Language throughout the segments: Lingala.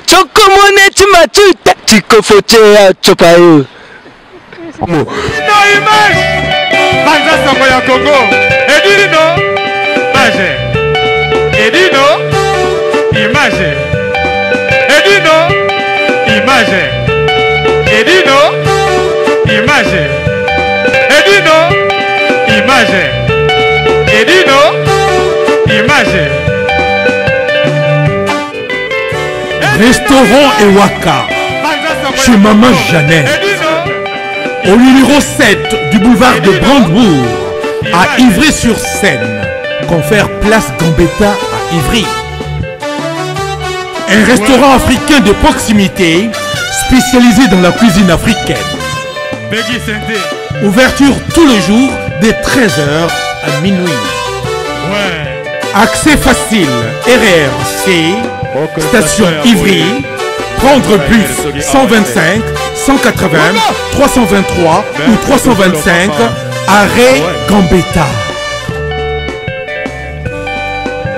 Chokomone timachuta chikofochea chopayo. Ino image Banza sango ya Congo Edino Image Edino Image Edino Image Edino Image Edino Image Edino Image Restaurant Ewaka chez Maman Jeannette au numéro 7 du boulevard de Brandebourg à Ivry-sur-Seine, confère Place Gambetta à Ivry. Un restaurant africain de proximité spécialisé dans la cuisine africaine. Ouverture tous les jours dès 13h à minuit. Accès facile, RRC, station Ivry, prendre bus 125, 180, 323 ou 325, arrêt Gambetta.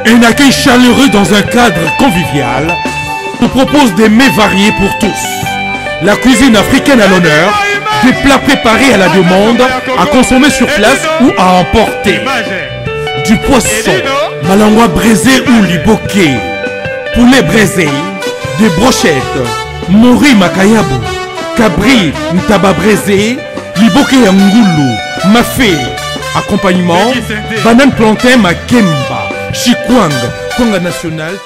Un accueil chaleureux dans un cadre convivial nous propose des mets variés pour tous. La cuisine africaine à l'honneur, des plats préparés à la demande, à consommer sur place ou à emporter. Du poisson, malangwa braisé ou liboké, poulet braisé, des brochettes, mori makayabu, cabri ntaba braisé, liboké ya ngulu, mafé, accompagnement, banane plantain makemba, chikwang, kwanga national.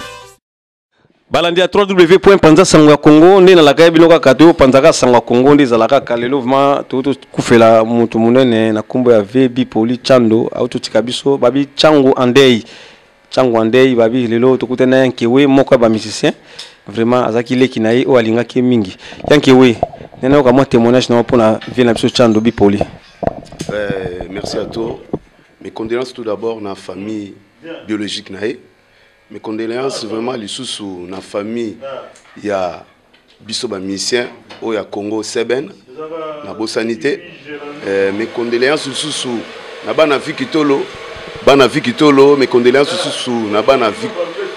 Balandi ya www.panza sango ya Congo nde nalaka ye bino kaka to panzaka sango ya Congo nde ezalaka kaka lelo vraiment to tokufela moto monene na nkombo ya VB Poli Chando autotika biso babi Chango Andei Chango Andei babi lelo tokutani na Yankewe moko ya ba musicien vraiment azalaki leki na ye oyo alingaki ye mingi Yankewe nde nayoka mwa témoignage na yo mpona vie na biso Chando Bipoli. Merci à toi. Mes condoléances tout d'abord na famille biologique na ye. Mes condoléances vraiment lisusu na famille ya biso ba musiciens oyo ya Congo Seben na bosani te. Mes condoléances lisusu na bana Vikitolo, bana Vikitolo, mes condoléances lisusu na bana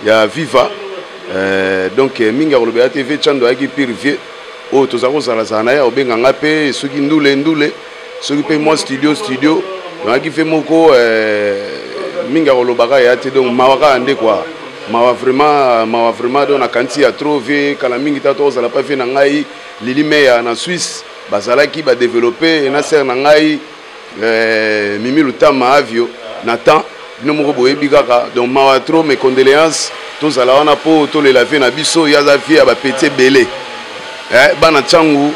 ya Viva. Donc mingi ya kolobela te, vieux Chando ayaki pire vieux oyo toza kozala-zala na ye, obenga nga pe soki ndule ndule, soki pe mwa studio studio, nayaki fe moko mingi ya kolobaka ya te, donc mawa kaka nde quoi. Mawa vraiment, mawa vraiment, donc nakanisi ya trop vieux kala mingi ta tozala pa vieux na ngai Lili Meya na Suisse, bazalaki ba développer na sœur na ngai Mimi Lutama Avio na temps bino moko boyebi kaka, donc mawa trop, mes condoléances tozala wana po tolela vieux na biso, ye aza vieux ya ba petit ebele. Bana Tshangu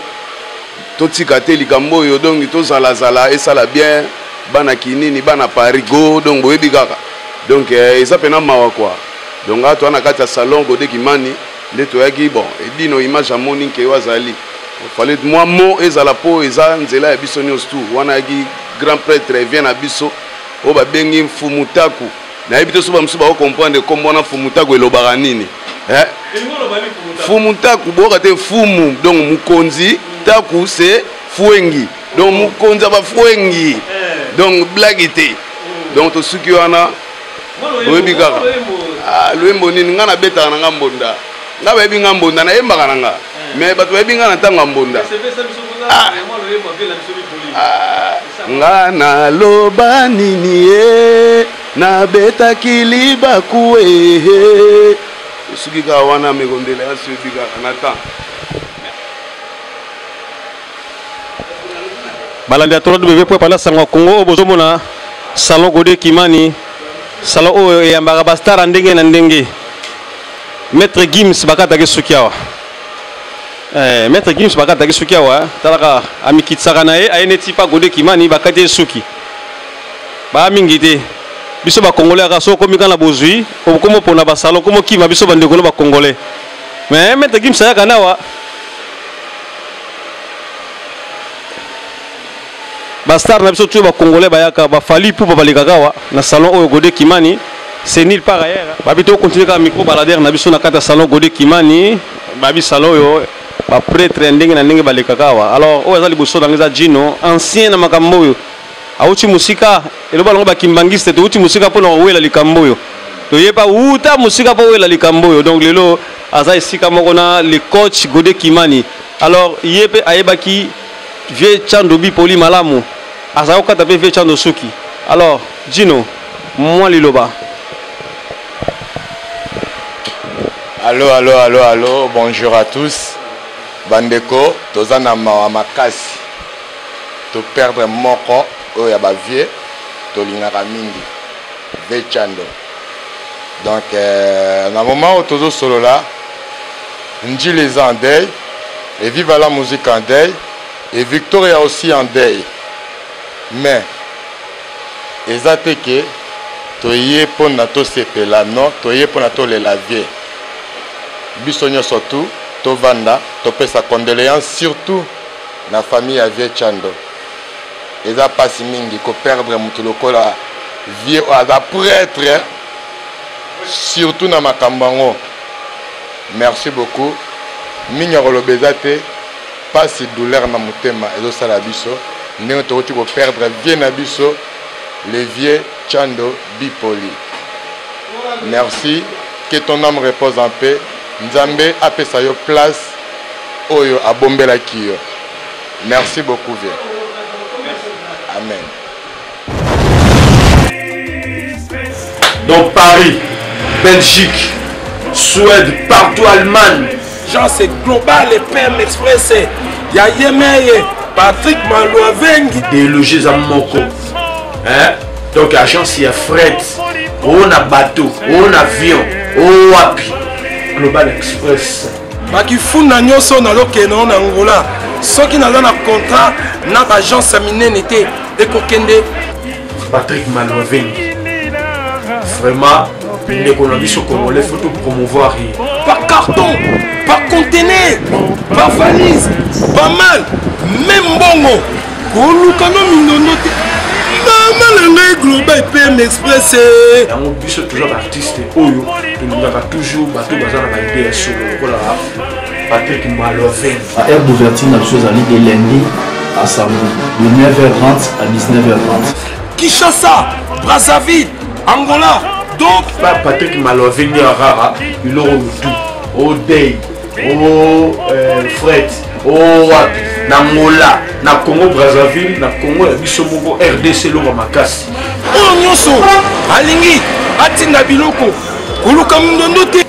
totika te likambo oyo, donc tozala-zala esala bien, bana Kinini, bana Paris go, donc boyebi kaka. Donc eza pena mawa quoi. Donc awa toza na kati ya salon Gode Kimani nde toyaki, bon edino image amoni nke yo azali. Fallait moi mot ezala po eza nzela ya biso nyonso tout. Wana yaki grand prêtre vient na biso oyo babengi Mfumu Taku. Nayebi te soki ba mosusu bako comprendre kombo wana Mfumu Taku elobaka nini. Mfumu Taku boyoka te Mfumu, donc mokonzi, Taku c'est Fuengi. Donc mokonzi ya ba Fuengi. Donc blague te. Donc tosuki wana boyebi kaka. Loyembo nini nga nabetaka na nga mbonda. Nga bayebi nga mbonda, nayembaka na nga. Mais bato bayebi nga na ntango ya mbonda. Nga naloba nini ye, nabetaki libaku e. Soki kaka wana mekondela ya soki kaka na temps. Balandi ya 3W point pala sango ya Congo oyo bozomona salon Gode Kimani, salon oyo eyambaka ba star ya ndenge na ndenge. Maître Gims bakataki suki awa. Maître Gims bakataki suki awa, talaka amikitisaka na ye, aye neti pa Gode Kimani bakati ye suki. Ba mingi te. Biso ba Congolais aka soko komi kana bozui, okomo pona ba salon, komo kima biso ba ndeko ba Congolais. Mais Maître Gims ayaka nawa. Ba star na biso tuyo ba Congolais bayaka, ba Fally Ipupa balekaka awa na salon oyo Gode Kimani, c'est nulle part ailleurs. Babi to continuer kaka micro baladeur na biso na kati ya salon Gode Kimani, babi salon oyo ba prêtre ya ndenge na ndenge balekaka awa. Alors oyo aza liboso na ngai eza Gino, ancien na makambo oyo. Auti musika, eloba longo ba kimbangiste, touti musika mpona kowela likambo oyo. Toyeba wuta mosika mpo wela likambo oyo. Donc lelo aza esika moko na le coach Gode Kimani. Alors ye mpe ayebaki vieux Chando Bipoli malamu. Azala kokata mpe vieux Chando suki. Alors Gino, mwa liloba. Allo, allo, allo, allo, bonjour à tous. Bandeko, toza na mawa makasi. To perdre moko oyo ya ba vieux tolingaka mingi. Vieux Chando. Donc euh, na moment oyo tozo solola, Ndjili eza en deuil et Viva la musique en deuil et Victoria aussi en deuil. Mais eza te ke toye pona tosepela non, toye pona tolela vieux. Biso nyonso tout tovanda topesa condoléances surtout na famille ya vieux Chando. Eza pasi mingi ko perdre mutu lokola vieux oyo aza prêtre surtout na makambo yango. Merci beaucoup. Mingi ya koloba eza te, pasi douleur na motema ezosala biso ndenge tokoti ko perdre vieux na biso le vieux Chando Bipoli. Merci, que ton âme repose en paix. Nzambe apesa yo place oyo abombelaki yo. Merci beaucoup vieux. Amen. Donc Paris, Belgique, Suède, partout Allemagne. Genre c'est global et PM Express. Ya Yemeye, Patrick Malouavengi. Déloger za moko. Hein? Donc agence ya fret, on a bateau, on avion, on wapi. Global Express. Bakifunda nyonso nazokende na Angola. Soki naza na contrat na ba agence ya minene te ekokende. Patrick Malouavengi. Vraiment, ndeko na biso congolais faut tout promouvoir ye. Par carton, par conteneur, par valise, pas mal, même mbongo. Koluka no mindondo te. Mama na ngai Global PM Express. Yango biso toujours ba artiste oyo tolingaka toujours bato baza na ba idée ya solo lokola Patrick Malouavengi. Ba heure d'ouverture na biso ezali de lundi à samedi de 9h30 à 19h30. Kinshasa, Brazzaville, Angola. Donc ba Patrick Malouavengi ya rara biloko mutu o day o euh, fret o wapi na Angola na Congo Brazzaville na Congo ya biso moko RDC eloko makasi. Oyo nyonso alingi atinda biloko koluka mindondo te.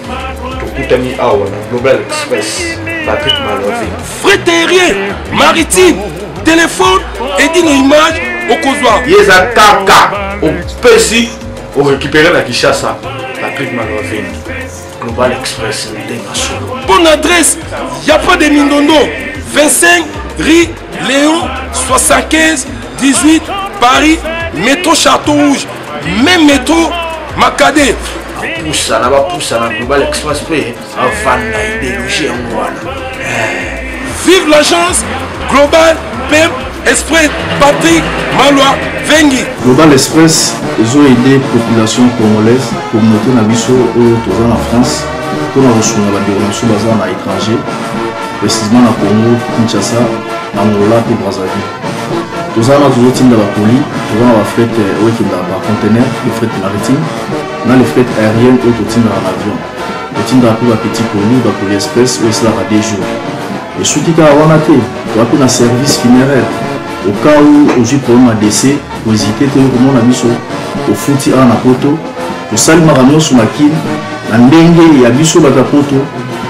Tokutani awa na Global Express Patrick Malouavengi. Fret aérien, maritime, téléphone edino image okozwa. Ye eza kaka opesi orécupere na Kinshasa Patrick Malouavengi. Global Express nde masolo. Bonne adresse, y a pas de mindondo. 25 rue Léon 75 18 Paris, métro Château Rouge, même métro Makade. Bapusana bapusana Global Express mpe avanda idéologie yango wana. Vive l'agence Global PM Express Patrick Malwa Vengi. Global Express ezo aider population congolaise, communauté na biso oyo toza na France mpona kosunga bandeko na biso baza na étranger, précisément na Congo Kinshasa, na Angola mpe Brazzaville. Toza wana tozotinda bakoli, toza na bafret oyo ekendaka par conteneur, le fret maritime na le fret aérienne oyo totindaka na avion. Totindaka mpe ba petit colis, ba colis express oyo esalaka 2 jours. Esuki kaka wana te, toza mpe na service funéraire. Au cas où ozwi problème ya décès, kohésite te okomona biso, ofuti awa na poto, tosali makambo nyonso na Kin na ndenge ya biso bato ya poto.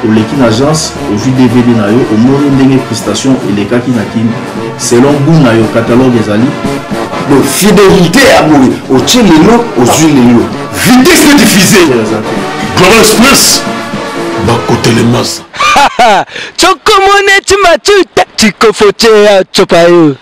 Oleki na agence, ozwi DVD na yo, omoni ndenge prestation elekaki na Kin selon goût na yo, catalogue ezali. Donc fidélité ya boye, otie lelo, ozwi lelo. Vitesse de diffuser. Global Express, bakotelemasa. Chokomone chimachute, chikofochea chopayo.